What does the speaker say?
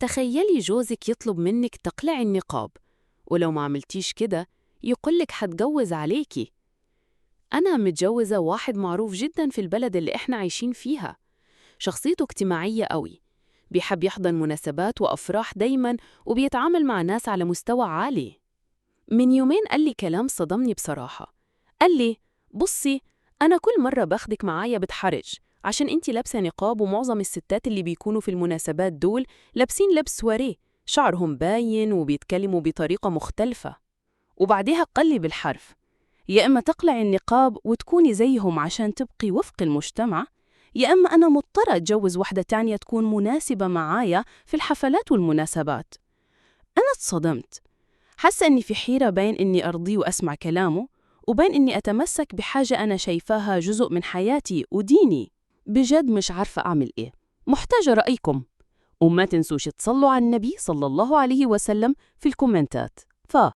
تخيلي جوزك يطلب منك تقلعي النقاب، ولو ما عملتيش كده يقولك هتجوز عليكي. أنا متجوزة واحد معروف جدا في البلد اللي إحنا عايشين فيها. شخصيته اجتماعية قوي، بيحب يحضر مناسبات وأفراح دايما، وبيتعامل مع ناس على مستوى عالي. من يومين قال لي كلام صدمني بصراحة. قال لي: بصي، أنا كل مرة باخدك معايا بتحرج عشان انتي لابسة نقاب، ومعظم الستات اللي بيكونوا في المناسبات دول لابسين لبس سواريه، شعرهم باين وبيتكلموا بطريقة مختلفة. وبعدها قال لي بالحرف: يا إما تقلعي النقاب وتكوني زيهم عشان تبقي وفق المجتمع، يا إما أنا مضطرة أتجوز واحدة تانية تكون مناسبة معايا في الحفلات والمناسبات. أنا اتصدمت، حاسة إني في حيرة بين إني أرضيه وأسمع كلامه، وبين إني أتمسك بحاجة أنا شايفاها جزء من حياتي وديني. بجد مش عارفة أعمل إيه، محتاجة رأيكم. وما تنسوش تصلوا على النبي صلى الله عليه وسلم في الكومنتات.